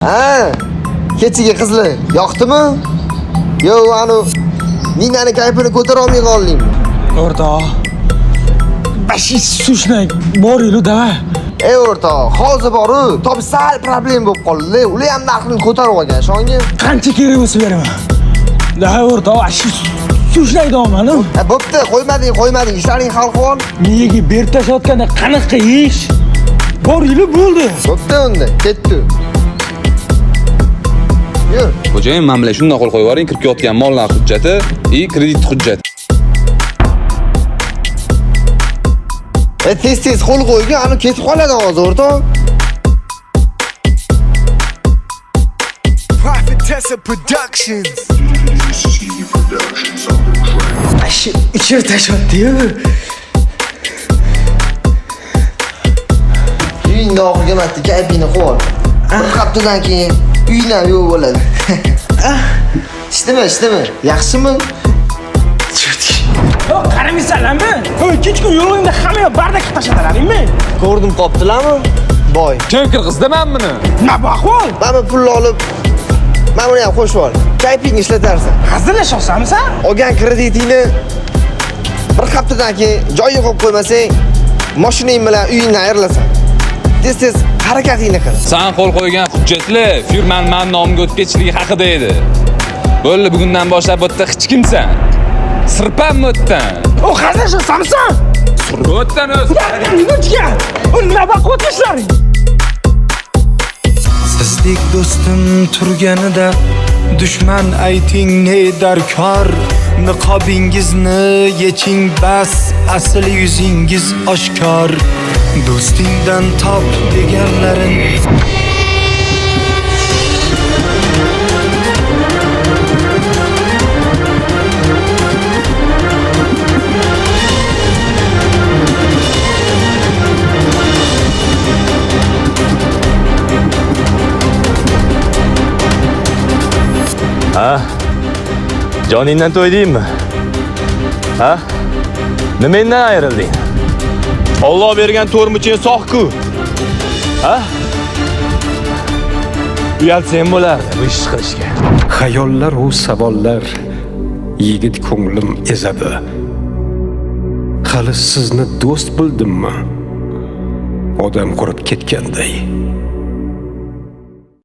Ha, kechagi qizlar yoqdimi? Yo, anu Ninani kayfini ko'tara olmay qoldingmi? O'rtoq. Bashi sushnak bor elu davay. Ey o'rtoq, hozir boru, top sal problem bo'lib qoldi. Ular ham narxini ko'tarib olgan, ishongin. Qancha kerak bo'lsa beraman. Davay o'rtoq, bashi sushnak deyapman. Ha, bo'pti, qo'ymading, qo'ymading. Ishlaring hal qilib ol. Miyaga berib tashlayotganda qanaqa ish? Bor elu bo'ldi. Bo'pti unda, ketdi. Yur. Xo'jayin, men bilan shundoq qo'l qo'yib yuboring, kirib kelayotgan mollar hujjati и kredit hujjati. E, tez-tez qo'l qo'ygin, anu ketib qoladi hozir o'rtoq. Prophetessa Productions. Bashi ichir tashlayapti-yu. Uyingda oxirgi marta kayfingni qilib ol. Bir haftadan keyin uying ham yo'q bo'ladi. Ishdimi, ishdimi? Yaxshimi? Yo, qaramaysanlarmi? Hoy, kechki yo'lingda hamma yoq bardak qilib tashladilaringmi? Ko'rdim qopdilarmi? Boy. Kim kirgizdi men buni? Nima bu ahvol? Mana bu pulni olib, mana buni ham qo'shib ol. Kayfingni ishlatarsan. Hazillashyapsanmi sen? Olgan kreditingni bir haftadan keyin joyiga qo'yib qo'ymasang, mashinang bilan uyingdan ayrilasan. Tez-tez harakatingni qil. San qo'l qo'ygan hujjatlar firmani men nomimga o'tkazishligi haqida edi. Bo'ldi, bugundan boshlab bu yerda hech kimsan. Sirpan bu yerdan. O, hazillashyapsanmi sen? Bu yerdan o'z. Nima jigar? O, nima baquvvat ishlaring? Sizdek do'stim turganida dushman ayting ne darkor, niqobingizni yeching bas, asl yuzingiz oshkor. Do'stingdan top deganlarin. Ha? Joningdan to'ydingmi? Ha? Nimendan ayrilding? Alloh bergan to'rmuching sog'-ku. Ha? Uyalsang bo'lardi bu ishni qilishga. Xayollar u savollar yigit ko'nglim ezadi. Hali sizni do'st bildimmi? Odam qurib ketganday.